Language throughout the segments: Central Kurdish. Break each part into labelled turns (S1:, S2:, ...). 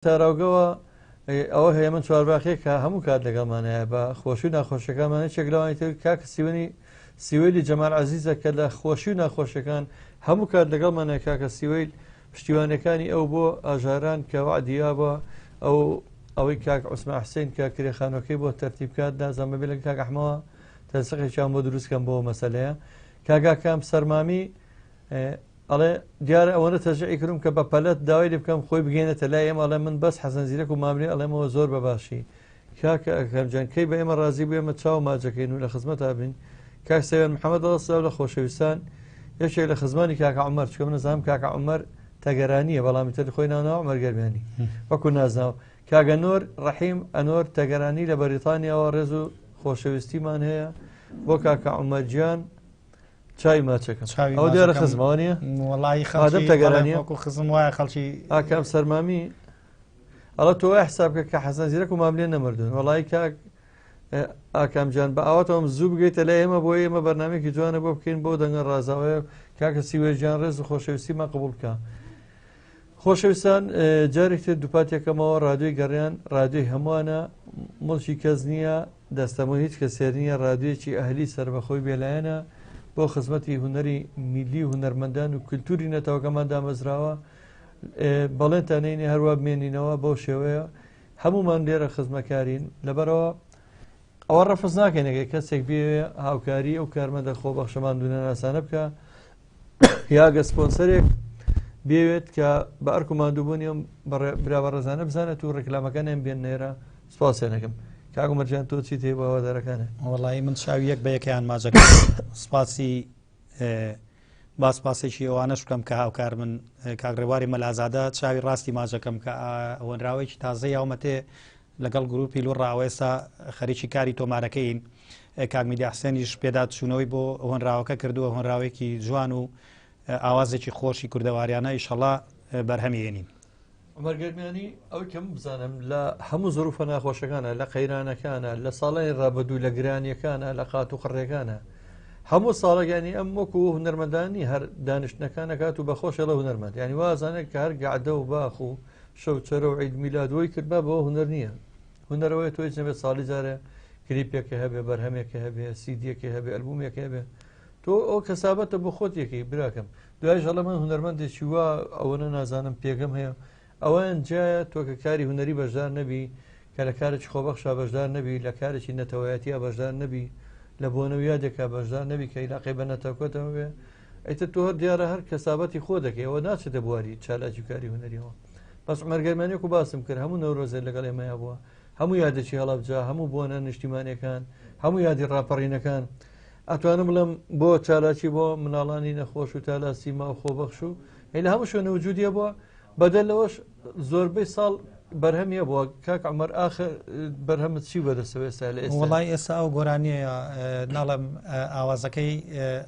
S1: تاراوگەوە ئەوە هەیە من چوارباخێک کە هەموو کات لەگەڵمان هەیە بە خۆشی و ناخۆشیەکانمان یەکێک لەوانی تر کاک سیوەنی سیوەیلی جەمال عەزیزە کە لە خۆشی و ناخۆشیەکان هەموو کات لەگەڵمان هەیە کاکە سیوەیل پشتیوانەکانی ئەو بۆ ئاژاران کە وعدی یابە ئەو ئەوەی کاک عوسمان حسین کە کرێخانەکەی بۆ تەرتیب کات نازانم بێ لە کاک ئەحمەوە تەنسیقێکیان بۆ دروست کەم بۆ مەسەلەیە کاکاکام سەرمامی ئەڵێ دیارە ئەوەنە تەشجیعی کردم کە بە پەلە داوای لێ بکەم خۆی بگەێنێتە لای ئێمە، ئەڵێ من بەس حەسەن زیرەک و مامرێ ئەڵێمەوە زۆر بە باشی کاکە ئەکرەم جان کەی بە ئێمە ڕازی بوو ئێمە چاو ماجەکەین و لە خزمەتا بین. کاک سەوێن محەممەد ئەڵێ سڵاو لە خۆشەویستان، یەکێک لە خزمانی کاکە عومەر، چونکە من ئەزانم کاکە عومەر تەگەرانییە بەڵام ئیتر خۆی ناوناوە عومەر گەرمیانی وەکو نازناو. کاکە نۆر ڕەحیم ئەنۆر تەگەرانی لە بەریتانیاوە ڕێز و خۆشەویستیمان هەیە بۆ کاکە عومەر گیان. چاوی ماچەکەم
S2: چاوی
S1: ئەوە دیارە
S2: ماچەکەم.
S1: خزمەوە نییە
S2: وەڵی
S1: ئادەم
S2: خەڵکی
S1: تەگەرانیە؟
S2: وەکو خزم وایە خەڵکی
S1: ئاکام سەرمامی ئەڵە تۆ وای حساب بکە کە حەسەن زیرەک و ماملێ نەمردوون وەڵی کاک ئاکام جان بە ئاواتەوەم زوو بگەیتە لای ئێمە بۆ ئێمە بەرنمەیەکی جوانە بۆ بکەین بۆ دەنگە ڕازاوەیە کاکە سیوێژیان ڕێز و خۆشەویستیمان قبول بکە. خۆشەویستان جارێکتر دووپاتێکەمەوە رادیۆی گەڕیان رادیۆی هەمووانە مڵکی کەس نییە دەستەمۆی هیچ کەسێر نییە رادیۆیەکی ئەهلی سەربەخۆی بێلایەنە بۆ خزمەتی هونەری میلی و هونەرمەندان و کولتوری نەتەوەکەمان دامەزراوە بەڵێنتان نینێ هەروە بمێنینەوە بەو شێوەیە هەمومان لێرە خزمەکارین لەبەرەوە ئەوە ڕەفز ناکەین ئەگەر کەسێک بێ هاوکاری ئەو کارمەندە خۆبەخشەمان دوونەناسانە بکە یاگە سپۆنسەرێک بێوێت کە بە ئەرک و ماندووبوونی ئەم برا بەڕێزانە بزانێت و ڕێکلامەکانیان بێن نێرە سپاسیان ئەکەم کاک عومەر جان تۆ چیت هەیە بۆ هەوادارەکانت؟
S2: وەڵی من چاوی یەک بە یەکیان ماجەکەم سپاسی با سپاسێکی ئەوانەش بکەم کە هاوکار من کاک ڕێواری مەلازادە چاوی ڕاستی ماجەکەم کە هۆنراوەیەکی تازە یاومەتێ لەگەڵ گروپی لوڕ ئەوە ئێستا خەریکی کاری تۆمارەکەین کاک میدیا حسێنیش پێداچوونەوەی بۆ هۆنراوەکە کردووە هۆنراوێکی جوان و ئاوازێکی خۆشی کوردەواریانە ئیشەڵا بەرهەمی هێنین.
S1: عومەر گەرمیانی، ئەوەی کە من بزانم لە هەموو زروفە ناخۆشەکانە، لە قەیرانەکانە، لە ساڵانی ڕابردوو، لە گرانیەکانە، لە قات و قڕیەکانە، هەموو ساڵێک ینی ئەم وەکو هونەرمەندان نی هەر دانیشتنەکان ئەکات و بەخۆش ئەڵێ هونەرمەند، ینی وازانێت کە هەر گەعدە و باخ و شەوچەرە و عید میلاد وەی کردبا بەوە هونەر نییە. هونەر ئەوەیە تۆ هیچ نەبێت ساڵی جارێ کلیپێکە هەبێ، بەرهەمێکە هەبێ، سیدیەکە هەبێ، ئەلبومێکە هەبێ. تۆ ئەو کەسابەتە بۆ خۆت یەکەی براکەم. دوایش ئەڵێ من هونەرمەندێکی وا ئەوەنە نازانم پێگەم هەیە. ئەوەیان جیایە تۆ کە کاری هونەری بەشدار نەبی، کە لە کارێکی خۆبەخشا بەشدار نەبی، لە کارێکی نەتەوایەتیا بەشدار نەبی، لە بۆنە و یادێکا بەشدار نەبی کە ئیلاقەی بە نەتەوەکەتەوە بێ، ئیتر تۆ هەر دیارە هەر کەسابەتی خۆ دەکەی، ئەوە ناچێتە بواری چالاکی و کاری هونەریەوە. بەس عومەر گەرمیانی وەکو باسم کرد هەموو نەورۆزێ لەگەڵ ئێمەیا بووە، هەموو یادێکی هەڵەبجە، هەموو بۆنە نیشتیمانیەکان، هەموو یادی ڕاپەڕینەکان، ئەتوانم بڵێم بۆ چالاکی بۆ مناڵانی نەخۆش و تالاسیما و خۆبەخش و هەی لە هەموو شوێنە وجودیە بووە. بەدەر لەوەش زۆربەی ساڵ بەرهەمیە بووە. کاک عومەر ئاخر بەرهەمت چی بەدەستەوە ئێستا لە ئێستا؟
S2: وەڵای ئێستا ئەو گۆرانیە ناڵێم ئاوازەکەی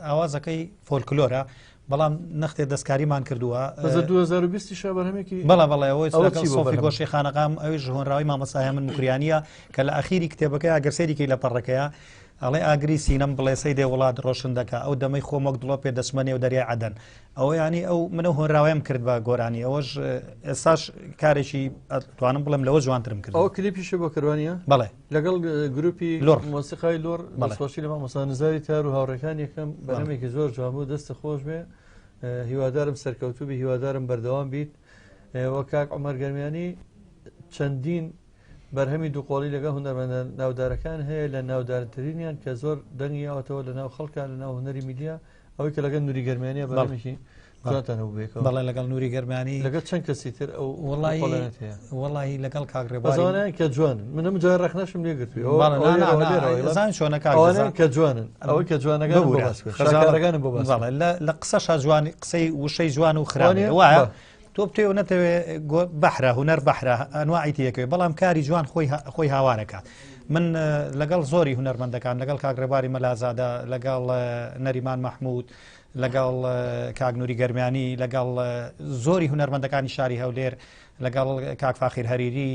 S2: ئاوازەکەی فۆلکلۆرە بەڵام نەختێ دەستکاریمان کردووە.
S1: بەس 2020 شا بەرهەمێکی
S2: بەڵێ بەڵێ ئەوەی
S1: ئەوە
S2: لەگەڵ
S1: چی بۆ
S2: سۆفی
S1: بەرهەم؟
S2: گۆشەی خانەقام ئەویش هۆنراوەی مامۆستا هێمن موکریانیە کە لە ئەخیری کتێبەکەی ئەگەر سەیری کەی لە پەڕەکەیە ئەڵێ ئاگری سینەم بڵێسەی دێ وڵات ڕۆشن دەکا ئەو دەمەی خۆم وەک دڵۆپێ دەچمە نێو دەریای عەدەن ئەوە ینی ئەو منە هۆنراوەیەم کرد بە گۆرانی ئەوەش ئێستاش کارێکی ئەتوانم بڵێم لەوە جوانترم کرد.
S1: ئەوە کلیپیشە بۆ کەروانیە؟
S2: بەڵێ.
S1: لەگەڵ گروپی
S2: لۆڕ.
S1: مۆسیقای لۆڕ.
S2: بەڵێ.
S1: دەستخۆشی لە مامۆستا نزاری تار و هاوڕێکان یەکەم بەرهەمێکی زۆر جوان بوو، دەستت خۆش بێ، هیوادارم سەرکەوتوو بی، هیوادارم بەردەوام بیت. وە کاک عومەر گەرمیانی چەندین بەرهەمی دووقۆڵی لەگەڵ هونەرمەندە ناودارەکان هەیە، لە ناودارترینیان کە زۆر دەنگی یاوەتەوە لە ناو خەڵکە، لە ناو هونەری میدیا، ئەوەی کە لەگەڵ نوری گەرمیانیە بەرهەمێکی جوانتان هەبوو بێکەوە.
S2: بەڵێ لەگەڵ نوری گەرمیانی.
S1: لەگەڵ چەند کەسی تر ئەو
S2: وەڵی
S1: دووقۆڵانەت هەیە؟
S2: وەڵی لەگەڵ کاک ڕێبواری.
S1: بەس ئەوانەیان کە جوانن، من ئەم جارە ڕەخنەشم لێ گرتووی. ئەوە
S2: بەڵێ، نا،
S1: ئەوە
S2: نا،
S1: لێرەوە،
S2: نا،
S1: لێرەوە، ئەڵێم.
S2: زان چۆنە کاک
S1: ئەوانەیان
S2: رەزا.
S1: کە جوانن، ئەوەی کە جوانەکانم بۆ
S2: ببورە.
S1: باس بکە،
S2: خەجاڵەت.
S1: شاکارەکانم بۆ باس بکە.
S2: بەڵێ، لە قسەشا جوانی، قسەی وشەی جوان و خراپ
S1: وانیە؟
S2: وایە.
S1: بە.
S2: تۆ بتەوێ و نەتەوێ بەحرە، هونەر بەحرە، ئەنواعی تێکەوێ، بەڵام کاری جوان خۆی هاوارەکات. من لەگەڵ زۆری هونەرمەندەکان، لەگەڵ کاک ڕێبواری مەلازادە، لەگەڵ نەریمان مەحموود، لەگەڵ کاک نوری گەرمیانی، لەگەڵ زۆری هونەرمەندەکانی شاری هەولێر، لەگەڵ کاک فاخیر هەریری،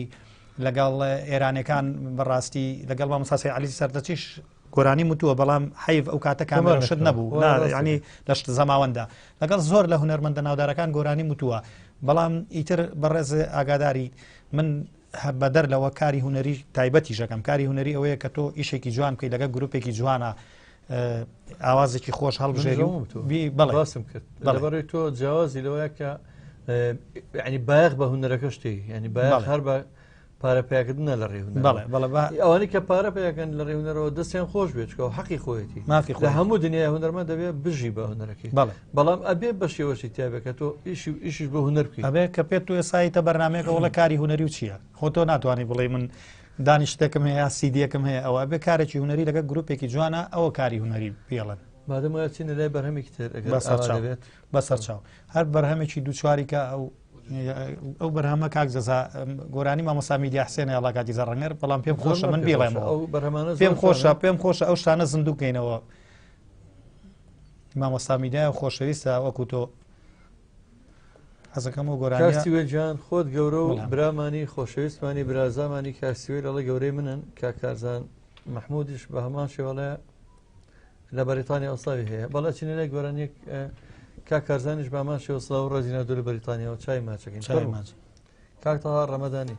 S2: لەگەڵ ئێرانەکان بەڕاستی، لەگەڵ مامۆستا سەید عەلی سەردەچیش گۆرانی وتووە، بەڵام حەیف ئەو کاتە کامێرا شت نەبوو، ینی لە شت زەماوەندا لەگەڵ زۆر لە هونەرمەندە ناودارەکان گۆرانی وتووە، بەڵام ئیتر بەڕێز ئاگاداری من بەدەر لەوە کاری هونەری تایبەتیش ئەکەم. کاری هونەری ئەوەیە کە تۆ ئیشێکی جوان بکەیت لەگەڵ گروپێکی جوانە، ئاوازێکی خۆش هەڵبژێری
S1: بەڵێ باسم کرد. لەبەرەی تۆ جیاوازی لەوەیە کە ینی بایەخ بە هونەرەکە شتێ، ینی بایەخ هەر بە پارە پیاکردنە لە ڕێ ئەوانەی کە پارە پیاکەن لە ڕێ هونەرەوە دەستیان خۆش بێت، چکەوە حەقی خۆیەتی،
S2: مافی
S1: لە هەموو دنیای هونەرمەند دەبێت بژی بە هونەرەکەی. بەڵام ئەبێ بە شێوەشی تیابێت کە تۆ ئیشی و ئیشیش بە هونەر بکەیت.
S2: ئەبێ کە پێت تو ئێسایتە بەرنمەیەکە وڵە کاری هونەری و چییە؟ خۆ تۆ ناتوانانی بڵێ من دانیشتێکم هەیە، سیدیەکم هەیە، ئەوە ئەبێ کارێکی هونەری لەگە گروپێکی جوانە، ئەوە کاری هونەری پێڵن.
S1: مادەم چینە لای بەرهەمێکی تر
S2: بەسەرچاو بەسەرچاو هەر بەرهەمێکی دووچواری کە ئەو بەرهەمە کاک جەزا گۆرانی مامۆستا میدیا حسێنە ئەڵا کاکی زەڕەنگەر، بەڵام پێم خۆشە من بیڵێمەوە، پێم خۆشە پێم خۆشە ئەو شتانە زیندوو بکەینەوە. مامۆستا میدیا خۆشەویستە وەکو تۆ حەزەکەم و گۆرانی
S1: کاک گیان خۆت گەورە و برامانی خۆشەویستمانی برازامانی کاک سیوەیل ئەڵێ گەورەی منن. کاک کارزان مەحموودیش بە هەمان شێوەڵێ لە بەریتانیا ئەوساوی هەیە. بەڵێ چینە لای گۆرانیەک کاک کارزانیش بامان شێوە سڵاو و ڕێزی ناردوو لە بەریتانیاوە. چای ماچەکەین.
S2: چای ماچ.
S1: کاک تەها ڕەمەدانی.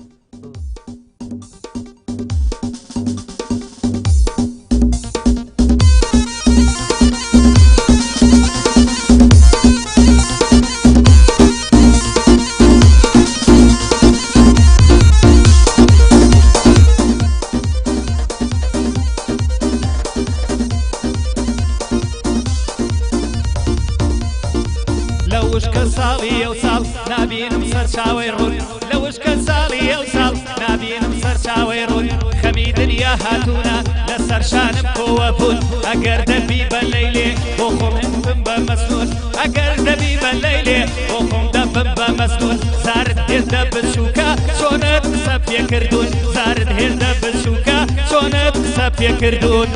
S3: لە وشکە ساڵی ئەو ساڵ نابینم سەرچاوەی ڕوون، لە وشکە ساڵی ئەو ساڵ نابینم سەرچاوەی ڕوون، خەمی دنیا هاتوونە لەسەر شانم کۆوە بوون، ئەگەر دەبی بە لەیلێ بۆ خۆم بم بە مەسنون، ئەگەر دەبی بە لەیلێ بۆ خۆم دەبم بە مەسنون، زارت هێندە بچووکە چۆنت قسە پێکردوون، زارت هێندە بچووکە چۆنت قسە پێکردوون.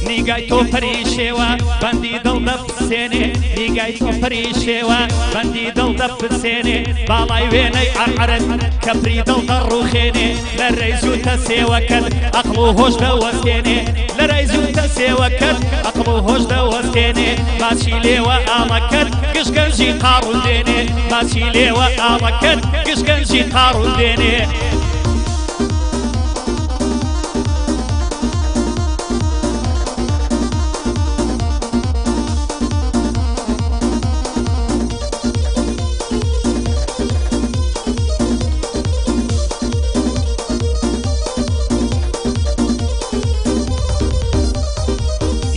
S3: نیگای تۆ پەری شێوە بەندی دڵ دەپسێنێ، نیگای تۆ پەری شێوە بەندی دڵ دەپسێنێ، باڵای وێنەی عەرعەرت کەپری دڵ دەڕوخێنێ، لە ڕێی زووتە سێوەکەت ئەقڵ و هۆش دەوەستێنێ، لە ڕێی زووتە سێوەکەت ئەقڵ و هۆش دەوەستێنێ، ماچی لێوە ئاڵەکەت گشت گەنجی قاڕون دێنێ، ماچی لێوە ئاڵەکەت گشت گەنجی قاڕون دێنێ.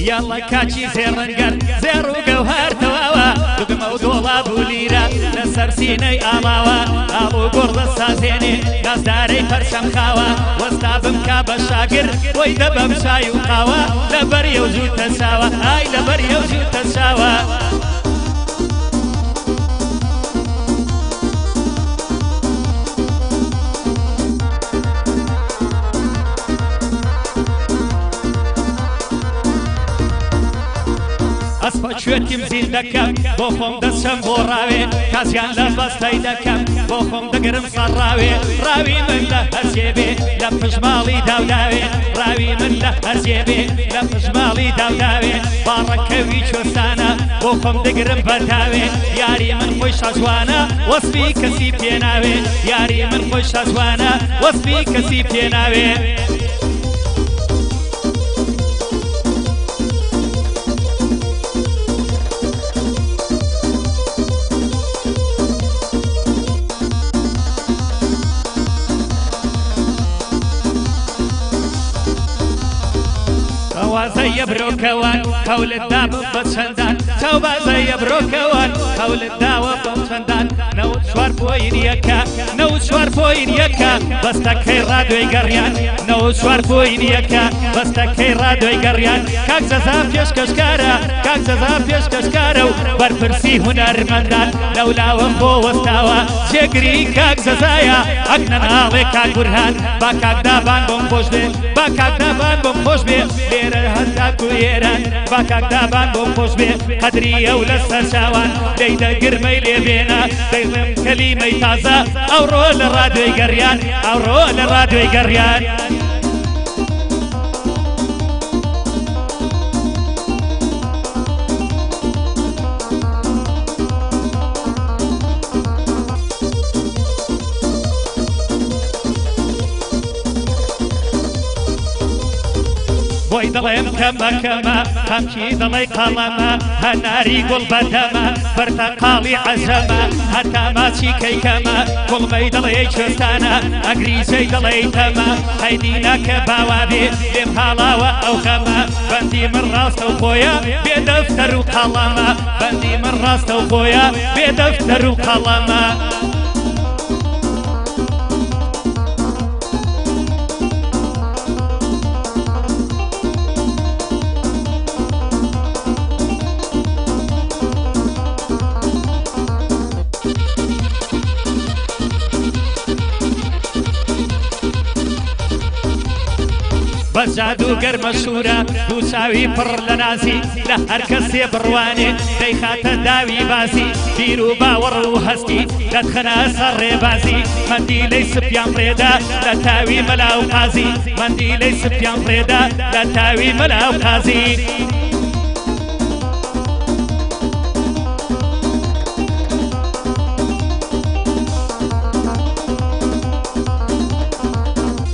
S3: یاڵە کاچی زێڕنگەر زێڕ و گەوهر تەواوە، دوگمە و دۆڵاب و لیرە لەسەر سینەی ئاڵاوە، ئاڵ و گوڕ دەسازێنێ نازدارەی پەرچەم خاوە، وەستا بمکا بە شاگر بۆی دەبەم چای و قاوە، لەبەر یەو جووتە چاوە، ئای لەبەر یەو جووتە چاوە. ئەسپە کوێتیم زین دەکەم بۆ خۆم دەچەم بۆ ڕاوێ، کازیان لە بەستەی دەکەم بۆ خۆم دەگرم سەر ڕاوێ، ڕاوی من لە هەرجێ بێ لە پشماڵی داوداوێ، ڕاوی من لە هەرجێ بێ لە پشماڵی داوداوێ، باڕەکەوی کوێستانە بۆ خۆم دەگرم بەرداوێ، یاری من خۆی شاجوانە وەسفی کەسی پێناوێ، یاری من خۆی شاجوانە وەسفی کەسی پێناوێ. بازە یەبرۆکەوان قەولت دابم بە چەندان، چاو بازە یەبرۆکەوان قەولت داوە بەم چەندان، نەوت چوار پۆین یەکە، 94 پۆین یەکە، بەستەکەی ڕادیۆی گەڕیان. 94 پۆین یەکە، بەستەکەی ڕادیۆی گەڕیان. کاک جەزا پێشکەشکارە، کاک جەزا پێشکەشکارە و بەرپرسی هونەرمەندان لەولاوە خۆ وەستاوە. جێگری کاک جەزایە ئەک نەناڵێ کاک بورهان. با کاک دابان بۆم خۆش بێ، با کاک دابان بۆم خۆش بێ، لێرە هەتاکو ئێران. با کاک دابان بۆم خۆش بێ، قەدری ئەو لەسەر چاوان. لێی دەگرمەی لێ بێنە، دەیڵێم کەلیمەی تازە. ئەوڕۆ لە ڕادیۆی گەڕیان، ئەوڕۆ لە ڕادیۆی گەڕیان. بۆی دەڵێم کەمە کەمە، قامکی دەڵێی قەڵەمە، هەناری گوڵ بەدەمە، پرتەقاڵی عەجەمە، هەتا ماچی کەی کەمە، کوڵمەی دەڵێی کوێستانە، ئەگریجەی دەڵێی تەمە، قەیدی ناکە باوا بێ، لێم هاڵاوە ئەو خەمە، بەندی من ڕاستە و خۆیە، بێ دەفتەر و قەڵەمە، بەندی من ڕاستە و خۆیە، بێ دەفتەر و قەڵەمە. بە جادوگەر مەشهورە، دوو چاوی پڕ لە نازی، لە هەر کەسێ بڕوانێ دەیخاتە داوی بازی، بیر و باوەڕ و هەستی دەتخەنە سەر ڕێبازی، مەندیلەی سپیان ڕێدا لە تاوی مەلا و قازی، مەندیلەی سپیان ڕێدا لە تاوی مەلا و قازی.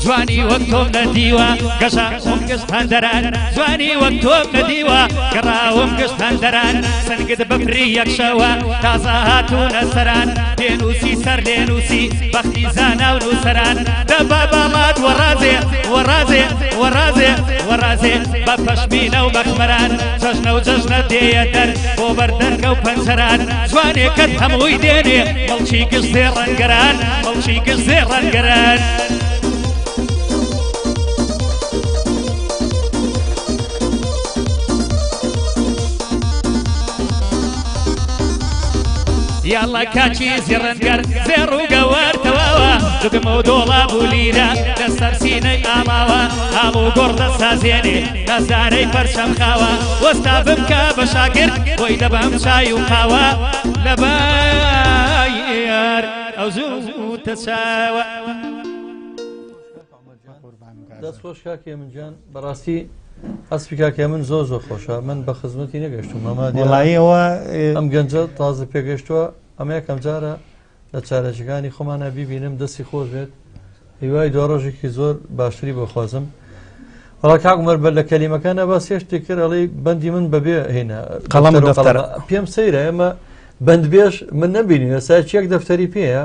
S3: جوانی وەک تۆم نەدیوە، گەشاوم گشت هەندەران، جوانی وەک تۆم نەدیوە، گەڕاوم گشت هەندەران، سنگت بەفری یەکشەوە تازە هاتوونە سەران، پێنووسی سەر لێنووسی بەختی زانا و نووسەران، دەبا باڵات وەڕازێ وەڕازێ وەڕازێ وەڕازێ بە پەشمینە و مەخمەران، جەژنە و جەژنە دێیە دەر بۆ بەردەرکە و پەنجەران، جوانێکەت هەمووی دێنێ مڵکی گشت زێڕەنگەران، مڵکی گشت زێڕەنگەران. یاڵە کاکی زێڕەنگەر زێڕ و گەوەر تەواوە، دوگمە و دۆڵاب و لیرە لەسەر سینەی ئاڵاوە، ئاڵ و گۆڕ دەسازێنێ نازدارەی پەرچەم خاوە، وەستا بمکە بە شاگرد بۆی دەبەم چای و قاوە، لە بایار ئەو زووتە چاوە.
S1: دەست خۆش کاک هێمن گیان، بەڕاستی ئەسپی کاک هێمن زۆر زۆر خۆشە، من بە خزمەتی نەگەشتوم. ئەمە دیارە
S2: وەڵاییەوە
S1: ئەم گەنجە تازە پێگەشتووە، ئەمە یەکەم جارە لە چارەکەکانی خۆمانە بیبینم، دەستی خۆش بێت، هیوای دوا ڕۆژێکی زۆر باشتری بۆ خوازم. وەڵا کاک عومەر بەر لە کەلیمەکانە باس شتێک کرد، ئەڵێی بەندی من بەبێ هێنا
S2: قەڵەم و
S1: دەفتەر و
S2: دەفتەر.
S1: قەڵەمە. پێم سەیرە ئێمە بەندبێژ من نەبینین، ئێستا یەک دەفتەری پێیە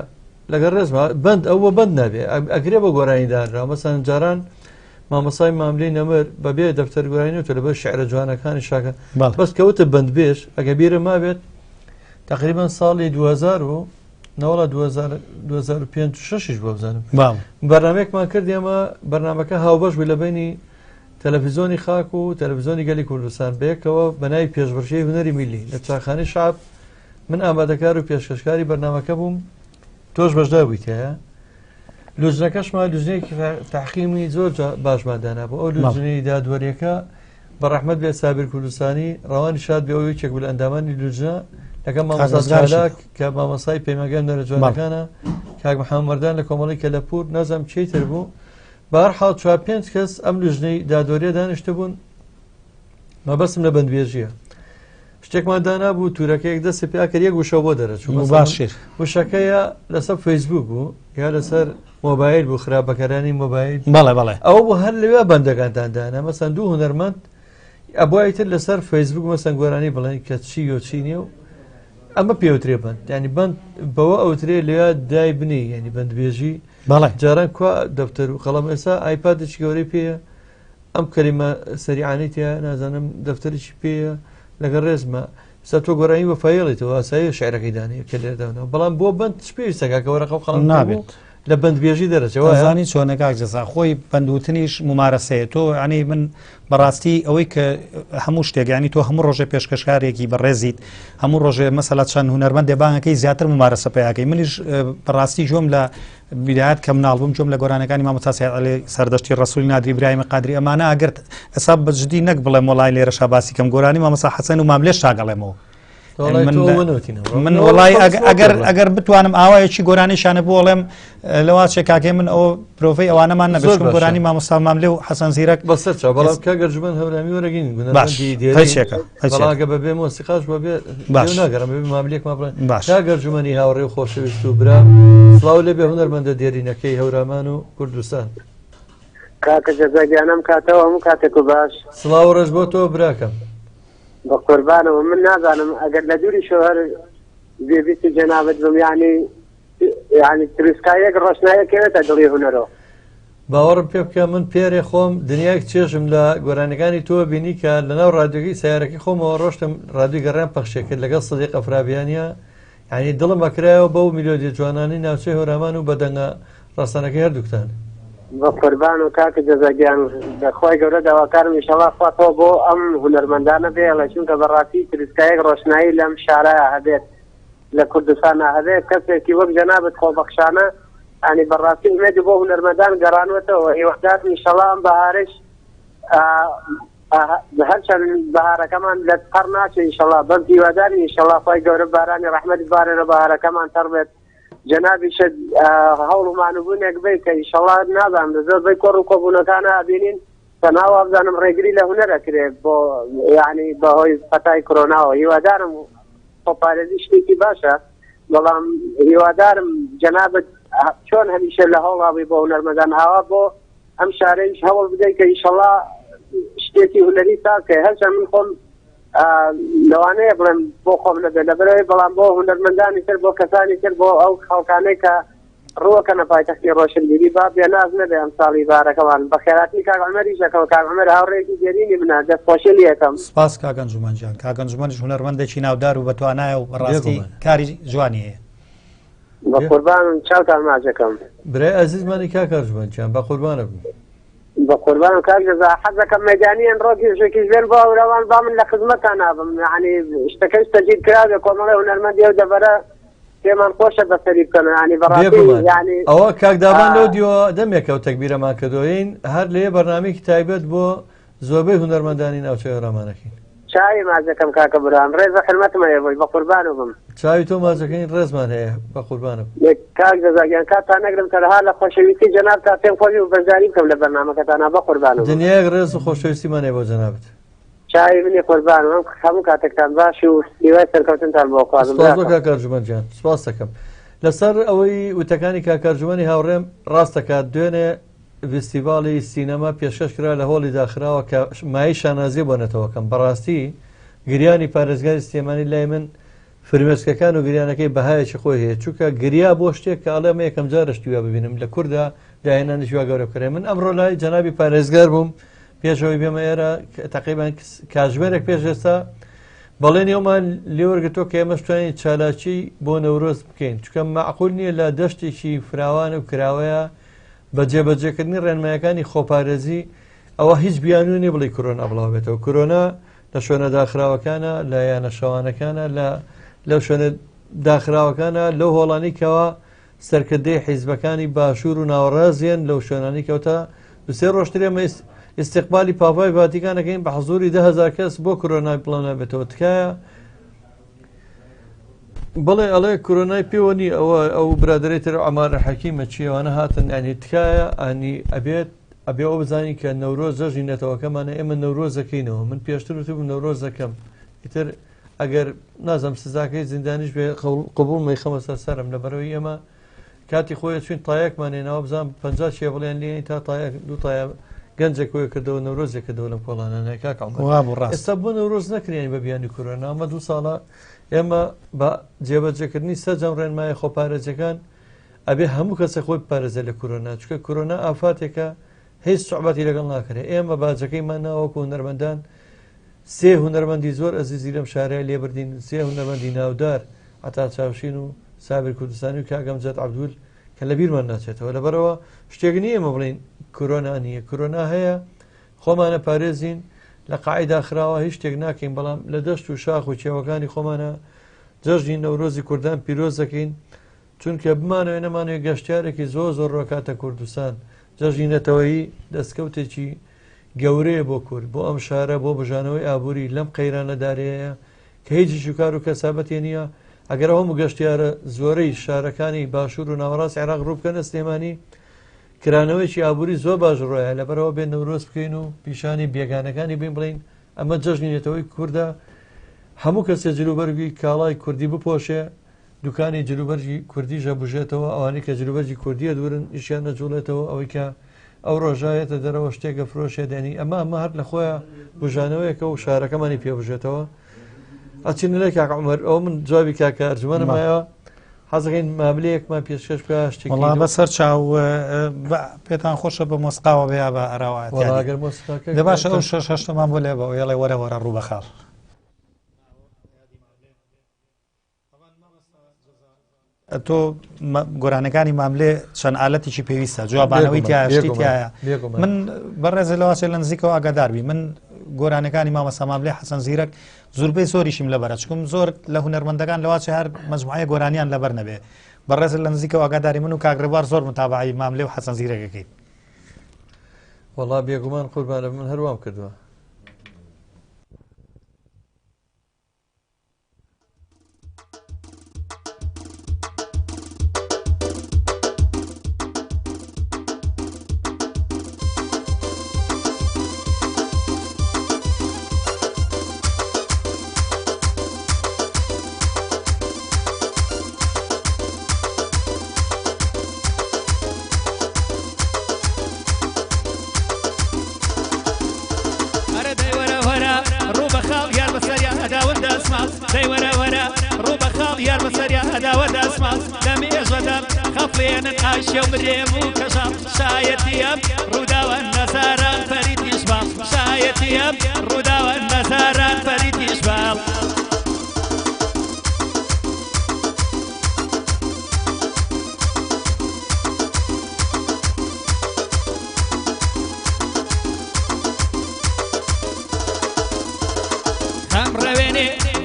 S1: لەگەڵ ڕێزما بەند ئەو بە بەند نابێ، ئەگرێ بە گۆرانی دانرا. مەسەن جاران مامۆسای ماملی نەمر بەبێ دەفتەر گۆرانی نەوتە لەبەر شعرە جوانەکانی شاکە. بەس کەوتە بەندبێژ ئەگە بیرم مابێت تقریبا ساڵی 2000 و نەوەڵا 2005 شەشیش بۆ بزانم. بەرنامەیەکمان کرد، ئێمە بەرنامەکە هاوبەش بوو لە بینی تەلەڤیزیۆنی خاک و تەلەڤیزیۆنی گەلی کوردستان بەیەکەوە بە ناوی پێشبڕکێی هونەری میللی لە چاخانەی شعب. من ئامادەکار و پێشکەشکاری بەرنامەکە بووم، تۆش بەشدار بوویتایە. لوجنەکەشمان لوجنەیەکی تحقیمی زۆر باشمان دانا بوو. ئەو لوجنەی دادوەریەکە بە ڕەحمەت بێت سابیر کوردستانی ڕەوانی شاد بێ، ئەو یەکێک بوو لە ئەندامانی لوجنە لەگەڵ مامۆستا
S2: کاک
S1: چالاک کە مامۆستای پەیمانگای هونەرە جوانەکانە، کاک محەممەد مەردان لە کۆمەڵی کەلەپوور، نازانم کێی تر بوو. بەهەرحاڵ 4-5 کەس ئەم لوجنەی دادوەریە دانیشتبوون. مەبەستم لە بەندبێژیە شتێکمان دانابوو، تورەکەیەک دەستی پیا کرد، یەک وشە بۆ دەرەچوو. مەسەڵەن
S2: مباشر.
S1: وشەکەیە لەسەر فەیسبوک بوو یا لەسەر مۆبایل بوو، خراپ بەکارانی مۆبایل.
S2: بەڵێ، بەڵێ.
S1: ئەوە بوو هەر لەوێ بەندەکانتان دانا. مەسەن دوو هونەرمەند ئەبوای تر لەسەر فەیسبوک مەسەن گۆرانی بڵێن کە چی و چی نییە و ئەمە پێوترێ بەند. یعنی بەند بەوە ئەوترێ لەوێ دای بنێ، یعنی بەندبێژی. جاران کوا دەفتەر و قەڵەم، ئێستا ئایپادێکی گەورەی پێیە، ئەم کەلیمە سەریعانەی تیا نازانم دەفتەرێکی پێیە لەگەڵ ڕێزمە. ئێستا تۆ گۆرانی وەفایی ئەڵێیتەوە ئاساییە شعرەکەی دانێ کە لێرە داناوە بەڵام بۆ بەند چ پێویستە کاکە وەرەقە و قەڵەم
S2: نابێت
S1: لە بەندبێژی دەرەچێ وایە؟
S2: ئەزانی چۆنە کاک جەزا خۆی بەندوتنیش ممارەسەیە تۆ ینی من بەڕاستی ئەوەی کە هەموو شتێک ینی تۆ هەموو ڕۆژێ پێشکەشکارێکی بەڕێزیت هەموو ڕۆژێ مەسەلا چەند هونەرمەندێ بانگەکەی زیاتر ممارەسە پیاکەی منیش بەڕاستی جۆم لە بیدایەت کە مناڵ بووم جۆم لە گۆرانەکانی مامۆستا سەید عەلی سەردەشتی ڕەسولی نادری برایمە قادری ئەمانە ئەگرت ئەسا بە جدی نەک بڵێم وەڵای لێرەشا باسی کەم گۆرانی مامۆستا حەسەن و ماملێش تاگەڵێمەوە من وڵی ئەگەر ئەگەر بتوانم ئاوایەکی گۆرانیشانە بۆڵێم لەوا چێ کاکەی من ئەو پرۆڤی ئەوانەمان نەبێت گۆرانی مامۆستا ماملێ و حەسەن زیرەک
S1: بەسەر چاو بەڵام کاک ئەرجومەند هەورامی وەرەگین بەڵاگە بەبێ مۆسیقاش بەبێ باش ناگەرم بەبێ ماملێکمان بڵێن باش کاک ئەرجومەنی هاوڕێ و خۆشەویست و برا سڵاو لێ بێ هونەرمەندە دێرینەکەی هەورامان و کوردستان.
S4: کاکە جەزا گیان ئەم کاتەوە هەموو کاتێک و باش.
S1: سڵاو و ڕێز بۆ تۆ براکەم.
S4: بە قوربانەوە من نازانم ئەگەر لە دووریشەوە هەر گوێبیستی جەنابت بم یانی یانی تروسکایەک ڕۆشنایەک کەوێتە دڵی هونەرۆ.
S1: باوەڕم پێ بکە من پێرێ خۆم دنیایەک چێژم لە گۆرانیەکانی تۆ بینی کە لەناو ڕادیۆکەی سیارەکەی خۆمەوە ڕۆشتم ڕادیۆی گەڕیان پەخشێ کرد لەگەڵ سدیق ئەفرابیانە یعنی دڵم ئەکرایەوە بەو میلۆدیە جوانانەی ناوچەی هۆرامان و بە دەنگە ڕەسەنەکەی هەردووکتان.
S4: بە قوربانم کاکە جەزا گیان لە خوای گەورە داواکارم ئیشەڵا خوا تۆ بۆ ئەم هونەرمەندانە بێڵێ چونکە بەڕاستی تروسکایەک ڕۆشنایی لەم شارە هەبێت لە کوردستانا هەبێت کەسێکی وەک جەنابت خۆبەخشانە یانی بەڕاستی ئومێد بۆ هونەرمەندان گەڕانوەتەوە هیوادارم ئیشەڵا ئەم بەهارەش هەرچەند بەهارەکەمان لە تەڕ ناچێ ئیشەڵا بەس هیوادارین ئیشەڵا خوای گەورە بارانی ڕەحمەت ببارێنە بەهارەکەمان تەڕ بێت جەنابیشت هەوڵ و مانوبوونێک بی کە ئیشەڵا نازانم لە زۆربەی کۆڕ و کۆبوونەکانە ئەبینین تەنها وابزانم ڕێگری لە هونەر ئەکرێ بۆ یعنی بەهۆی پەتای کرۆناوە هیوادارم خۆپارێزی شتێکی باشە بەڵام هیوادارم جەنابت چۆن هەمیشە لە هەوڵاوی بۆ هونەرمەندان ئاوا بۆ ئەم شارەیش هەوڵ بدەیت کە ئیشەڵا شتێکی هونەری ساز کەی هەرچەند من خۆم لەوانەیە بڵێم بۆ خۆم نەبێت لەبەرەوەی بەڵام بۆ هونەرمەندانی تر بۆ کەسانی تر بۆ ئەو خەڵکانەی کە ڕووەکەنە پایتەختی ڕۆشنبیری با بێناز نەبێ ئەمساڵی بارەکەمان بەخێراتنی کاک عومەریش ئەکەم کاک عومەر هاوڕێیەکی دێرینی منە دەستخۆشی لێ ئەکەم.
S2: سپاس کاک ئەنجومەن گیان کاک ئەنجومەنیش هونەرمەندێکی ناودار و بەتوانایە و بەڕاستی
S1: بێگومان.
S2: کاری جوانی هەیە.
S4: بەقوربانم چاوتان ماچەکەم.
S1: برای ئازیزمانی کاک ئەرجومەند گیان بەقوربانت بم.
S4: بەقوربانم کاک جەزا حەزەکەم مەیدانیان ڕۆکیشێکیش بێن بۆ هەورامان با من لە خزمەتان نابم یعنی شتەکەش تەجیل کرابێ کۆمەڵی هونەرمەندی ئەو دەڤەرە پێمان خۆشە بەسەری بکەن ینی بەڕاستی ینی
S1: ئەوە کاک دابان لەو دیوە دەمێکە و تەکبیرەمان کردوین هەر لێ بەرنامەیەکی تایبەت بۆ زۆربەی هونەرمەندانی ناوچەی هەورامانەکەین.
S4: چاوی ماچەکەم کاکە برام ڕێز و حورمەتم هەیە بۆی بەقوربانو بم.
S1: چاوی تۆ ماچەکەین ڕێزمان هەیە بەقوربانم.
S4: کاک جەزا گیان کاتتان نەگرم تەنها لە خۆشەویستی جەنابتا پێم خۆش بوو بەشداری بکەم لە بەرنامەکەتانا بەقوربانو بم.
S1: دنیایەک ڕێز و خۆشەویستیمان هەیە بۆ جەنابت.
S4: چاوی منی قوربانم ئەم هەموو کاتێکتان باش و هیوای سەرکەوتنتان بۆ خوازم
S1: سپاس بۆ
S4: براکەم.
S1: کاک ئەرجومەند گیان سپاس دەکەم لەسەر ئەوەی وتەکانی کاک ئەرجومەنی هاوڕێم ڕاست دەکات دوێنێ ڤیستیڤاڵی سینەما پێشکەش کرا لە هۆڵی داخراوە کە مایەی شانازیە بۆ نەتەوەکەم بەڕاستی گریانی پارێزگاری سلێمانی لای من فرمێسکەکان و گریانەکەی بەهایەکی خۆی هەیە چونکە گریا بۆ شتێک کە ئەڵێ ئەمە یەکەم جارە شتی وا ببینم لە کوردا داهێنانێکی وا گەورە بکرێ من ئەمڕۆ لای جەنابی پارێزگار بووم پێشەوەی بێمە ئێرە تقریبان کاژمێرێک پێش ئێستا بەڵێنی ئەومان لێوەرگتۆ کە ئێمەش توانین چالاکی بۆ نەورۆز بکەین چونکە معقول نییە لە دەشتێکی فراوان و کراوەیە بە جێبەجێکردنی ڕێنمایەکانی خۆپارێزی ئەوە هیچ بیانوو نیە بڵی کۆرۆنا بڵاو بێتەوە کۆرۆنا لە شوێنە داخراوەکانە لە یانە شەوانەکانە لە لەو شوێنە داخراوەکانە لەو هۆڵانی کەوا سەرکردەی حیزبەکانی باشوور و ناوەڕاستیان لەو شوێنانی کەوتە دوسێ ڕۆژتر ئێمە ئیستیقبالی پاپای ڤاتیکان ئەکەین بە حزوری 10,000 کەس بۆ کۆرۆنای بڵاو نابێتەوە تکایە بەڵێ ئەڵێ کۆرۆنای پێوە نی ئەوە ئەو برادری تر ئەمارە حەکیمە چیەوانە هاتن ئەنی تکایە ئەنی ئەبێت ئەبێ ئەوە بزانین کە نەورۆز جەژنی نەتەوەکەمانە ئێمە نەورۆز دەکەینەوە من پێشتر وتبووم نەورۆز دەکەم ئیتر ئەگەر نازم سزاکەی زیندانیش بێ قبوڵ مەیخەمە سەر سەرم لەبەرەوەی ئێمە کاتی خۆی چوین تایەکمان هێناوە بزان 50 چێ بڵێن لێ تا تایەک دوو تایە گەنجێک کۆی کردەوە نەورۆزێک کردەوە لەم کۆڵانە کاک عومەر
S2: وابوو ڕاست
S1: ئێستا بۆ نەورۆز نەکرێن بە بیانی کۆرۆنا ئەمە دوو ساڵە ئێمە بە جێبەجێکردنی سەرجەم ڕێنمایە خۆپارێزەکان ئەبێ هەموو کەسێک خۆی بپارێزێت لە کۆرۆنا چونکە کۆرۆنا ئافاتێکە هیچ سوعبەتی لەگەڵ ناکرێت ئێمە باجەکەیمان ناوەکو هونەرمەندان. سێ هونەرمەندی زۆر ئەزیزی لەم شارەیە لێبردین، سێ هونەرمەندی ناودار، عەتا چاوشین و سابیر کوردستانی و کاک ئەمجەد عەبدول کە لە بیرمان ناچێتەوە. لەبەرئەوە شتێک نییە ئێمە بڵێین کۆرۆنا نییە، کۆرۆنا هەیە، خۆمانە پارێزین، لە قاعی داخراوە هیچ شتێک ناکەین، بەڵام لە دەشت و شاخ و کێوەکانی خۆمانە جەژنی نەورۆزی کوردان پیرۆز دەکەین، چونکە بمانەوێ نەمانەوێ گەشتیارێکی زۆر زۆر ڕۆکاتە کوردستان. جەژنی نەتەوەیی دەستکەوتێکی گەورەیە بۆ کورد، بۆ ئەم شارە، بۆ بژانەوەی ئابووری لەم قەیرانە دارەیە کە هیچ ئیش و کار و کەسابەتێ نییە. ئەگەر ئەو هەموو گەشتیارە زۆرەی شارەکانی باشوور و ناوەڕاستی عێراق ڕوو بکەنە سلێمانی، کرانەوەیەکی ئابووری زۆر باش ڕۆیە. لەبەرئەوە بێ نەورۆز بکەین و پیشانی بێگانەکانی بین، بڵێین ئەمە جەژنی نەتەوەی کوردە، هەموو کەسێ جلوبەرگی کاڵای کوردی بپۆشێ، دوکانی جلوبەرگی کوردیش ئەبوژێتەوە، ئەوانەی کە جلوبەرگی کوردیە دوورن ئیشیان نەجوڵێتەوە، ئەوەی کە ئەو ڕۆژە یەتە دەرەوە شتێک ئەفرۆشێت، یانی ئەمە ئەمە هەر لە خۆیان بژانەوەیەکە و شارەکەمانی پێ بژێتەوە. ئەچینە لای کاک عومەر، ئەو من جوابی کاکە ئەرجومەنم مایەوە، حەزەکەین ماملەیەکمان پێشکەش بکە شتێکی
S2: وەڵا بەسەر چاو، پێتان خۆشە بە مۆسقاوە بێ یا بە ئەراوە؟
S1: وەڵا ئەگەر مۆسیقاکە
S2: دە باشە، ئەو شەش هەشتەمان بۆ لێ بە ئەوێڵێ وەرە وەرە ڕوو بە خاڵ. تۆ گۆرانەکانی ماملێ چەند ئالەتێکی پێویستە، جوابانەوەی تایە، شتی تایە. من بەڕێزە لەواسێ لە نزیکەوە ئاگاداربی، من گۆرانەکانی مامەسا ماملێ حەسەن زیرەک زوربەی زۆریشیم لەبەرە، چکم زۆر لە هونەرمەندەکان لەواچێ هەر مەجموعەیە گۆرانیان لەبەر نەبێ. بەڕێزە لە نزیکەوە ئاگاداری، من و کاک ڕێبوار زۆر متابعی ماملێ و حەسەن زیرەکەکەین.
S1: وەڵا بێگومان قوربانە، من هەروام کردووە.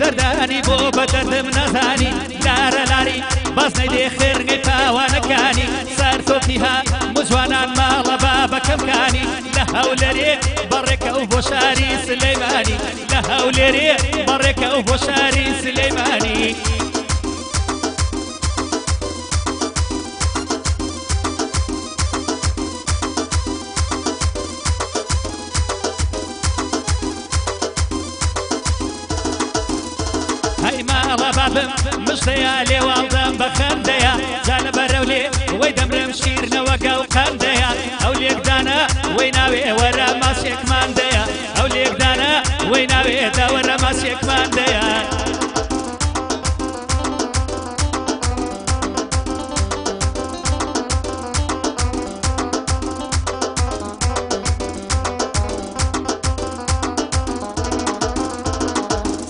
S3: دەردانی بۆ بە دەردم نەزانی، لارە لاری بازنەی لێ خێرگەی پاوانەکانی، سەرتۆپیها مجوانان ماڵە بابەکەمکانی، لە هەولێرێ بەڕێکە و بۆ شاری سلەیمانی، لە هەولێرێ بەڕێکە و بۆ شاری سلەیمانی. هەی ماڵە بابم مژدەیە لێواڵدەم بە خەندەیە، جا لە بەرەو لێ وەی دەمرم شیرنەوەگە و قەندەیە، ئەو لێکدانە وەی ناوێ وەرە ماسێکمان دەیە، ئەو لێکدانە وەی ناوێ داوەرە ماسێکمان دەیە.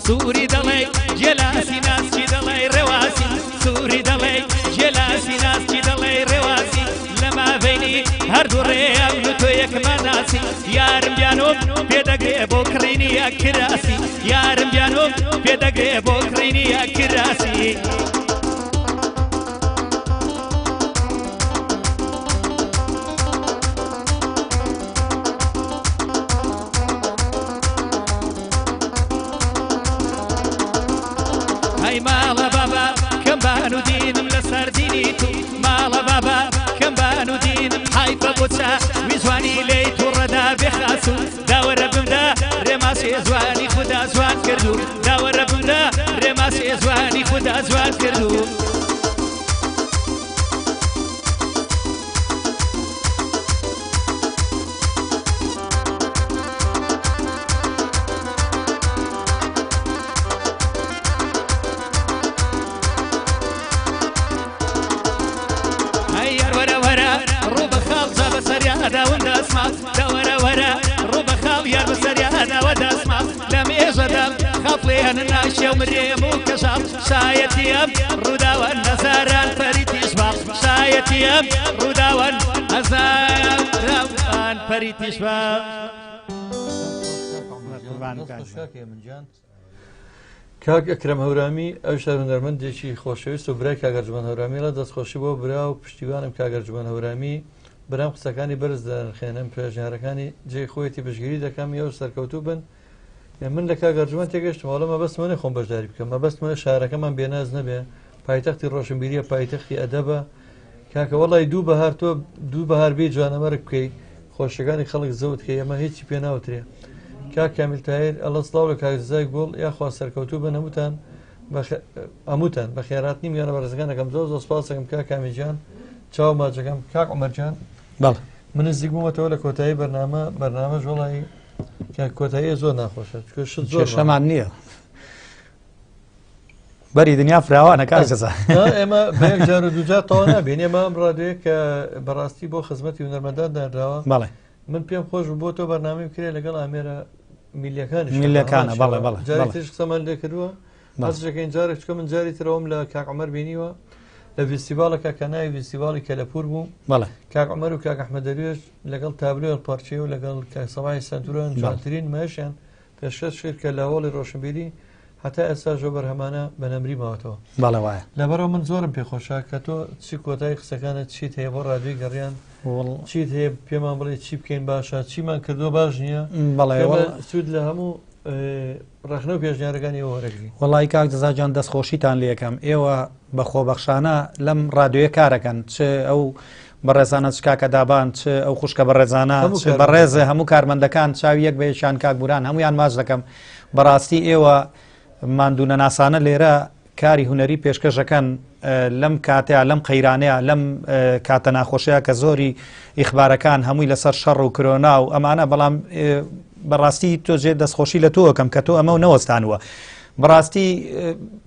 S3: سووری دەڵێ جێلاسی ناسکی دەڵێ ڕێواسی، سووری دەڵێ جێلاسی ناسکی دەڵێ ڕێواسی، لە مابینی هەردوو ڕێیان و تۆ یەکمان ناسی، یارم بیانۆم پێدەگرێ بۆ کڕینی یەک کراسی، یارم بیانۆم پێدەگرێ بۆ کڕینی یەک کراسی. هەی ماڵە بابا کەم بان و دینم لەسەر دینی تو، ماڵە بابا کەم بان و دینم حیفە بۆ چاوی جوانی لێی تووڕەدا بێخاس و داوەرە بمدا ڕێماسێ جوانی خودا جوان کردو، داوەرە بمدا ڕێماسێ جوانی خودا جوان کردو. داوەرە وەرە ڕوو بە خاڵ یار بەسەریادا وە دەسماڵ، لە مێژ ئەفڵێنن ناشێ و مرێم و کەژاڵ شایەتی ئەم ڕووداوەن هەزاران پەری تیژباڵ شایەتی ئەم ڕووداوەن هەزاران پەری تیژباڵ.
S1: کاک ئەکرەم هەورامی ئەویش هەر هونەرمەندێکی خۆشەویست و برای کاک ئەرجومەند هەورامی ڵە دەستخۆشی بۆ برا و پشتیوانم کاک ئەرجومەند هەورامی برام قسەکانی بەرز دەنرخێنم پێشنیارەکانی جێی خۆیەتی پشتگیری دەکەم ئێوەش سەرکەوتوو بن من لە کاک ئەرجومەند تێگەشتم وەڵا مەبەستمە نیە خۆم بەشداری بکەم مەبەستمە شارەکەمان بێناز نەبێ پایتەختی ڕۆشنبیریە پایتەختی ئەدەبە کاکە وەڵی دوو بەهار تۆ دوو بەهار بێ جوانەمەرگ بکەی خۆشەکانی خەڵک زەوت کەی ئەمە هیچی پێ ناوترێ کاک کامیل تاهیر ئەڵە سڵاو لە کاک رزای گوڵ یاخوا سەرکەوتوو بن هەمووتان هەمووتان بە خێراتنی میوانە بەڕێزەکان ئەکەم زۆر زۆر سپاسەکەم کاک کامیل گیان چاو ماچەکەم کاک عومەر گیان
S2: بەڵێ
S1: من نزیک بوومەتەوە لە کۆتایی بەرنامە بەرنامەش وەڵی کە کۆتایی زۆر ناخۆشە چونکە شت زۆر
S2: کێشەمان نییە بەری دنیا فراوانە کاک جەزا
S1: ئێمە بە یەک جار و دووجار تەواو نابین ئێمە ئەم ڕادیۆیە کە بەڕاستی بۆ خزمەتی هونەرمەندان دانراوە
S2: بەڵێ
S1: من پێم خۆش بوو بۆ تۆ بەرنامەی بکرێ لەگەڵ ئامێرە میلیەکانیش
S2: میلیەکانە، بەڵێ، بەڵێ،
S1: جاری
S2: بەڵێ.
S1: تریش قسەمان لێ کردووە
S2: بەڵێ.
S1: هەستەکەین جارێک چکە من جاری ترەوەم لە کاک عومەر بینیوە لە ڤیستیڤاڵەکە کە ناوی ڤیستیڤاڵی کەلەپوور بوو
S2: بەڵێ.
S1: کاک عومەر و کاک ئەحمەد دەروێش لەگەڵ تابلۆی هەڵپەڕکێ و لەگەڵ کاک سەباحی سەنتوران
S2: بەڵێ.
S1: جوانترین مەشیان پێشکەش کرد کە لە هۆڵی ڕۆشنبیری هەتا ئێستاش ئەو بەرهەمانە بە نەمری ماوەتەوە.
S2: بەڵێ وایە.
S1: لەبەرئەوە من زۆرم پێ خۆشە کە تۆ چی کۆتای قسەکانت چیت هەیە بۆ ڕادیۆی گەڕیان چیت هەیە پێمان بڵێ چی بکەین باشە چیمان کردووە باش نییە
S2: بەڵێ
S1: ئێمە سوود لە هەموو ڕەخنە و پێشنیارەکانی ئێوە وەرەگرین.
S2: وەڵایی کاک جەزا گیان دەستخۆشیتان لێکەم ئێوە بە خۆبەخشانە لەم ڕادیۆیە کارەکەن چ ئەو بەڕێزانە چ کاکە دابان چ ئەو خوشکە بەڕێزانە
S1: هەموو
S2: چ بەڕێزە هەموو کارمەندەکان چاوی یەک بە یەکیان کاک بوران هەمویان ماچ دەکەم بەڕاستی ئێوە ماندوونەناسانە لێرە کاری هونەری پێشکەشەکەن لەم کاتەیە لەم قەیرانەیە لەم کاتە ناخۆشەیە کە زۆری ئیخبارەکان هەمووی لەسەر شەڕ و کرۆنا و ئەمانە بەڵام بەڕاستی تۆ جێ دەستخۆشی لە تۆکەم کە تۆ ئەمە و نەوەستانوە بەڕاستی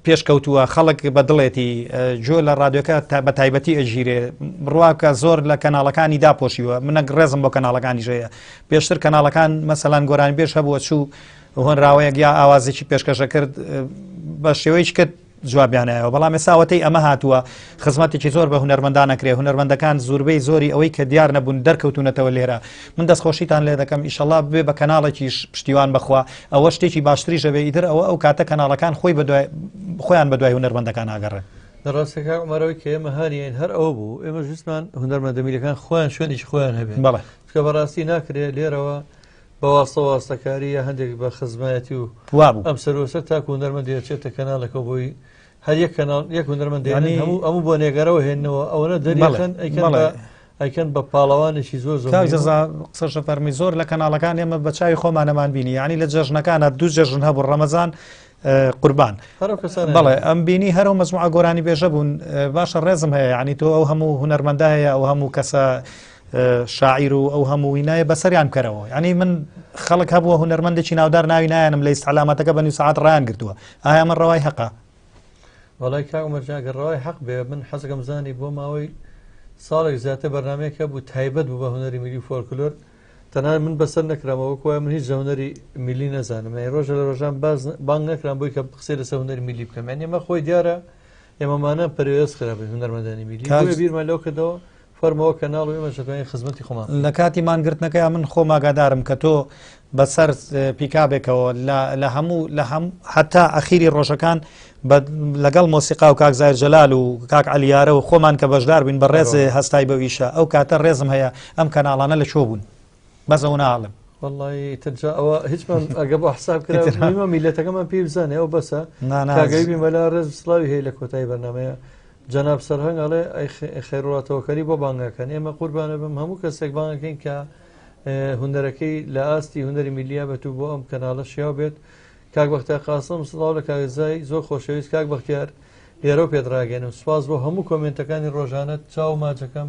S2: پێشکەوتووە خەڵک بە دڵێتی گوێ لە ڕادیۆکە تا بە تایبەتی ئەگیرێ بڕوا بکە زۆر لە کەناڵەکانی داپۆشیوە منەک ڕێزم بۆ کەناڵەکانیش هەیە پێشتر کەناڵەکان مەسەلەن گۆرانیبێژ هەبووە چوو هۆنراوەیەک یا ئاوازێکی پێشکەشە کرد بە شێوەیەکی کرد جوابیانایەوە بەڵام ئێستا ئەوەتەی ئەمە هاتووە خزمەتێکی زۆر بە هونەرمەندان ئەکرێ هونەرمەندەکان زوربەی زۆری ئەوەی کە دیار نەبوون دەرکەوتونەتەوە لێرە من دەستخۆشیتان لێ دەکەم ئیشەڵا ببێ بە کەناڵێکیش پشتیوان بەخوا ئەوە شتێکی باشتریش ئەبێ ئیتر ئەوە ئەو کاتە کەناڵەکان خۆی بەدوای خۆیان بەدوای هونەرمەندەکان ئاگەڕێن.
S1: لە ڕاستیا کاک عومەر ئەوەی کە ئێمە هانیین هەر ئەوە بوو ئێمەش ویستمان هونەرمەندە میلەکان خۆیان شوێنێکی خۆیان هەبێ
S2: بەڵێ.
S1: چونکە بەڕاستی ناکرێ لێرەوە بە واستە واستەکاری یا هەندێک بە خزمایەتی و
S2: وابوو.
S1: ئەم سەروەسەر تاکو هونەرمەندی ئەچێتە کەناڵێکەوە بۆی هەر یەک کەناڵ یەک هونەرمەند دێنن
S2: یعنی
S1: هەموو ئەموو بۆ نێگەرەوە هێننەوە ئەوەنە دەریەخەن
S2: بەڵێ،
S1: ئەیکەن
S2: بەڵێ.
S1: بە ئەیکەن بە پاڵەوانێکی زۆر زۆر
S2: کاک
S1: مهمە.
S2: جەزا قسەشە فەرمی زۆر لە کەناڵەکان ئێمە بە چاوی خۆمانەمان بینی یعنی لە جەژنەکانە دوو جەژن هەبوو ڕەمەزان قوربان
S1: هەر ئەو کەسانە
S2: بەڵێ ئەم بینی هەر ئەو مەجموعە گۆرانی بێژە بوون باشە ڕێزم هەیە یعنی تۆ ئەو هەموو هونەرمەندە هەیە ئەو هەموو کەسە شاعیر و ئەو هەموو وینایە بەسەریان بکەرەوە یعنی من خەڵک هەبووە هونەرمەندێکی ناودار ناوی نایەنم لە ئیستعلاماتەکە بە نیو سەعات ڕایان گرتووە ئایا من ڕەوای هەقە؟
S1: وەڵای کاک عومەر جان گەر ڕەوای حەق بێ من حەزەکەم زانی بۆ ماوەی ساڵێک زیاتر بەرنامەیەک هەبوو تایبەت بوو بە هونەری میلی و فۆلکلۆر تەنانەت من بەسەر نەکرامەوە وەکو وایە من هیچ لە هونەری میلی نەزانم یعنی ڕۆژە لە ڕۆژان باز بانگ نەکرام بۆی کە قسەی لەسەر هونەری میلی بکەم یعنی ئەمە خۆی دیارە ئێمەمانە پەروێز خراپین هونەرمەندانی میلی
S2: کاک
S1: بۆیە بیرمان لەو کردەوە فەرمەوە کەناڵ و ئێمەش دەتوانین خزمەتی خۆمان
S2: لە کاتی مانگرتنەکەیا من خۆم ئاگادارم کە تۆ بەسەر پیکابێکەوە لە هەموو لە هەم هەتا ئەخیری ڕۆژەکان لەگەڵ مۆسیقا و کاک زایر جەلال و کاک عەلیارە و خۆمان کە بەشدار بووین بە ڕێز هەستای بەو ئیشە ئەو کاتە ڕێزم هەیە ئەم کەناڵانە لە کوێ بوون بەس ئەو ناڵم.
S1: وەڵڵاهی ئیتر جا ئەوە هیچمان ئەگە بۆ حساب کرا مهمە میلەتەکەمان پێی بزانێ ئەو بەسە
S2: نا نا
S1: کاک ئەیوبی مەلا ڕێز و سڵاوی هەیە لە کۆتایی بەرنامەیە جەناب سەرهەنگ ئەڵێ ئەی خەیروڵا تەوەکەلی بۆ بانگەکەن ئێمە قوربانە بم هەموو کەسێک بانگەکەین کە هونەرەکەی لە ئاستی هونەری میلیا بێت و بۆ ئەم کەناڵە شیاو بێت کاک بەختیار قاسم سڵاو لە کاک رزای زۆر خۆشەویست کاک بەختیار لێرەو پێت ڕاگەێنم سوپاس بۆ هەموو کۆمێنتەکانی ڕۆژانەت چاو ماچەکەم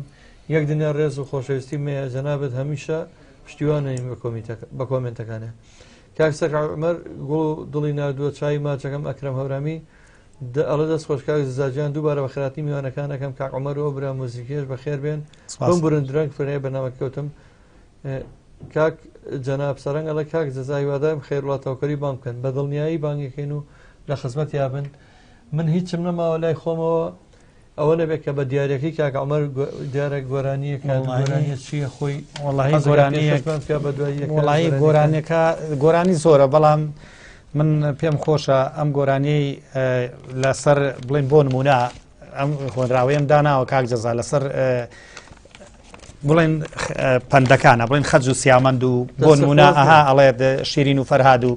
S1: یەک دنیا ڕێز و خۆشەویستی مەیە جەنابت هەمیشە پشتیوانین بە کۆمێنتەکانە کاک سەکع عومەر گوڵ و دڵی ناردووە چای ماچەکەم ئەکرەم هەورامی ئەڵێ دەست خۆش کاک ززاجیان دووبارە بەخێرهاتنی میوانەکان ئەکەم کاک عومەر و ئەو برا موزیکیەش بەخێر بێن
S2: سپاس.
S1: بمبورن درەنگ فرێ بەرنامەکە کەوتم. کاک جەناب سەرنگ ئەڵێ کاک جەزا هیوادارم خێر وڵاتاوکەری بانگ بکەن، بە دڵنیایی بانگەکەین و لە خزمەتیا بن. من هیچم نەماوە لای خۆمەوە ئەوە نەبێت کە بە دیارەکەی کاک عومەر دیارە گۆرانییەکە گۆرانیە چییە خۆی؟
S2: وەڵاهی گۆرانیەکە گۆرانی زۆرە، بەڵام من پێم خۆشە ئەم گۆرانیەی لەسەر بڵێن بۆ نمونە ئەم هۆنراوەیەم داناوە کاک جەزا لەسەر بڵێن پەندەکانە، بڵێن خەج و سیامەند و بۆ نمونە ئەها ئەڵێ شیرین و فەرهاد و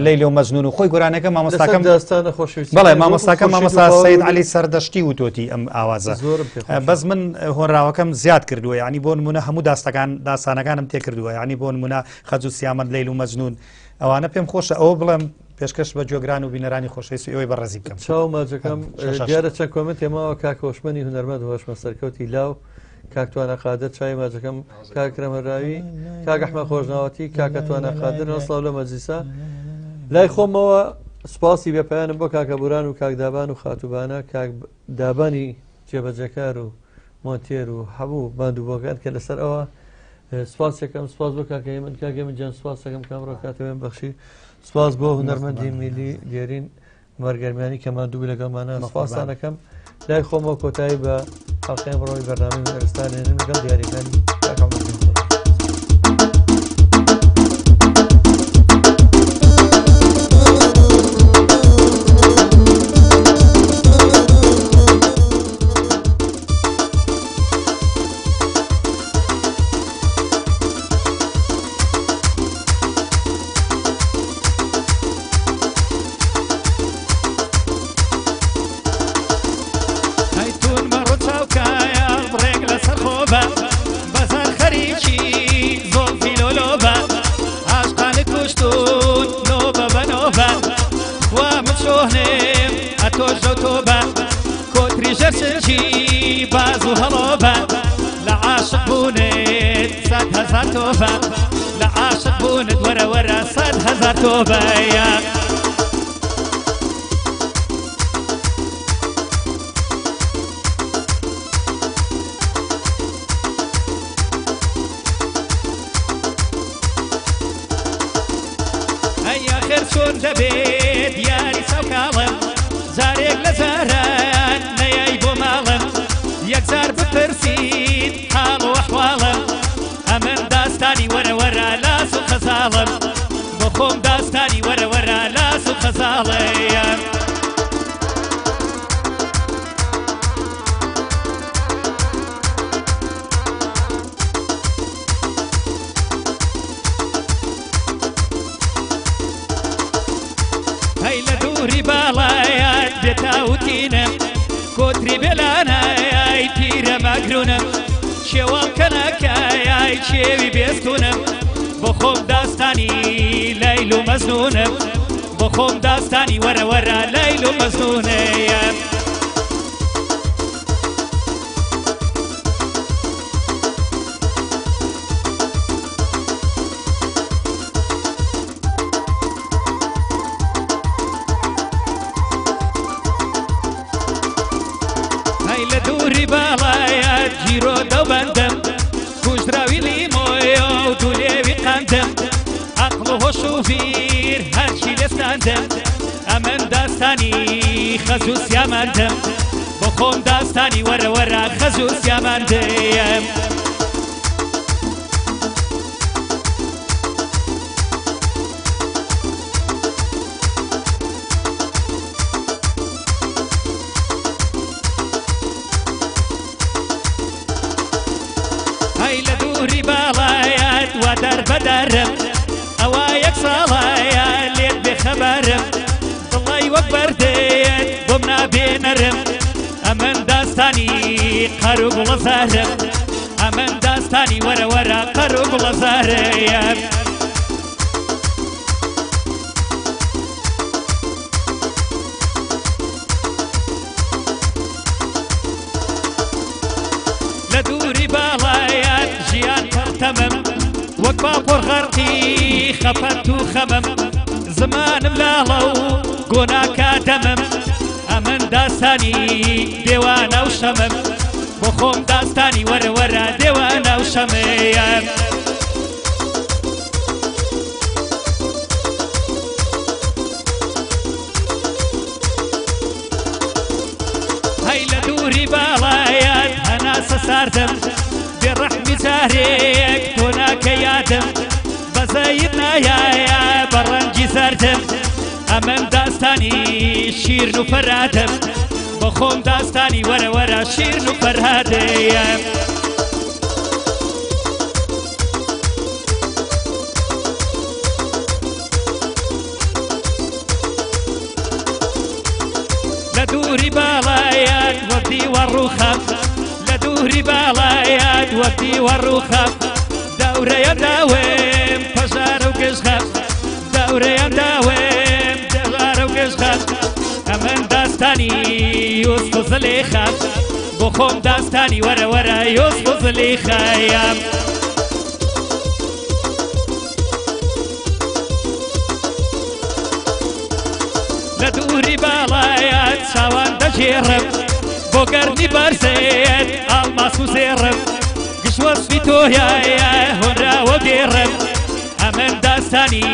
S2: لەیلی و مەجنون و خۆی گۆرانەکە مامۆستاکەم بەڵێ مامۆستاکەم مامۆستا سەید عەلی سەردەشتی وتۆتی ئەم ئاوازە، بەس من هۆنراوەکەم زیاد کردووە، یعنی بۆ نمونە هەموو داستەکان داستانەکانم تێکردووە، یعنی بۆ نمونە خەج و سیامەند لەیل و مەجنون ئەوانە پێم خۆشە ئەوە بڵێم پێشکەش بە گوێگران و بینەرانی خۆشەویست و ئێوەی بەڕێزی بکەم.
S1: چاو ماجەکەم دیارە چەند کۆمنت ماوە. کاک هۆشمەنی هونەرمەند هۆشمە سەرکەوتی لاو، کاک توانا قادر چای ماجەکەم، کاک کرەم هەراوی، کاک ئەحمەد خۆشناوەتی، کاکە توانا قادر سڵاو لە مەجلیسە. لای خۆمەوە سوپاسی بێپایانم بۆ کاکە بوران و کاک دابان و خاتوبانە، کاک دابانی جێبەجێکار و مۆنتێر و هەموو ماندووبووەکان کە لەسەر ئەوە سوپاسێکم. سوپاس بۆ کاکە من، کاکە من جان سوپاسەکەم کامڕۆ کاتەوەم بەخشی. سوپاس بۆ هونەرمەندی میلی دێرین مەرگەرمیانی کە ماندوو لەگەڵمانە، سوپاسانەکەم. لای خۆمەوە کۆتایی بە ئەڵقەی ئەمڕۆی بەرنامەی هونەرستان هێنم لەگەڵ دیاریەکانی کاک عومەر.
S3: باز و هەڵۆبە لە عاشق بوونت 100,000 تۆبە، لە عاشق بوونت وەرە وەرە 100,000 تۆبەیە. ئەی ئاخر چۆن دەبێت یاری چاوکاڵم، جارێک لە جاران نەیای بۆ ماڵم، یەکجار بپرسیت حاڵ و ئەحواڵم، ئەمن داستانی وەرە وەرە لاس و خەزاڵم، بۆ خۆم داستانی وەرە وەرە لاس و خەزاڵەیە. هەی لە دووری باڵایات بێتاوتینم، کۆتری بێلانایای پیرە مەگرونم، شێواڵ کەنەکایای کێوی بێستونم، بۆ خۆم داستانی لەیل و مەزنونم، بۆ خۆم داستانی وەرە وەرە لەیل و مەزنونەیە. هەی لە دووری باڵایات گیرۆ دەوبەندم، کوژراوی لیمۆیە و دوولێوی قەندم، عەقڵ و هۆش و بیر هەرچی لێستاندم، ئەمن داستانی خەز و سیامەندم، بۆ خۆم داستانی وەرە وەرە خەز و سیامەندم. هەی لە دووری باڵایات وا دەربەدەرم، ئەوە یەک ساڵایە لێت بێخەبەرم، دڵی وەک بەردێت بۆم نابێنەرم، ئەمن داستانی قەر و گوڵەزارم، ئەمن داستانی وەرە وەرە قەر و گوڵەزارەیە. لە دووری باڵایات ژیان پڕتەمم، وەک پاپۆر غەرقی خەفەت و خەمم، زمانم لاڵە و گۆناکا دەمم، ئەمن داستانی دێوانە و شەمم، بۆ خۆم داستانی وەرە وەرە دێوانە و شەمەیە. جارێک تۆ ناکە یادم، بەزەیت نایایە بە ڕەنگی زەردم. ئەمن داستانی شیرن و فەرهادم، بە خۆم داستانی وەرە وەرە شیرن و فەرهادەیەم. لە دووری باڵایات وەک دیوە ڕووخەم، لە دووری باڵایات وەک دیوە ڕووخەم. دەورەیە داوێم پەژارە و گشتخەم، دەورەیە داوێم دەژارە و گشتخەم. ئەمن داستانی یوسف و زلیخەم، بۆ خۆم داستانی وەرە وەرە یوسف و زلیخەیەم. لە دووری باڵایات چاوان دەگێڕم، بۆ گەرمی بەرزێت ئاڵماس و زێڕم. گشت وەسفی تۆیایە هۆنراوە دێڕم، ئەمن داستانی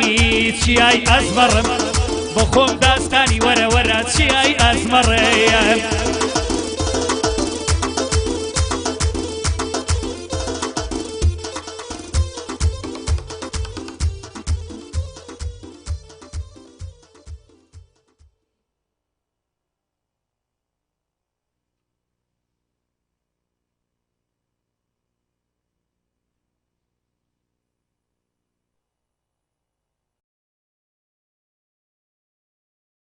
S3: چیای ئەزمەڕم، بۆ خۆم داستانی وەرە وەرە چیای ئەزمەڕێم.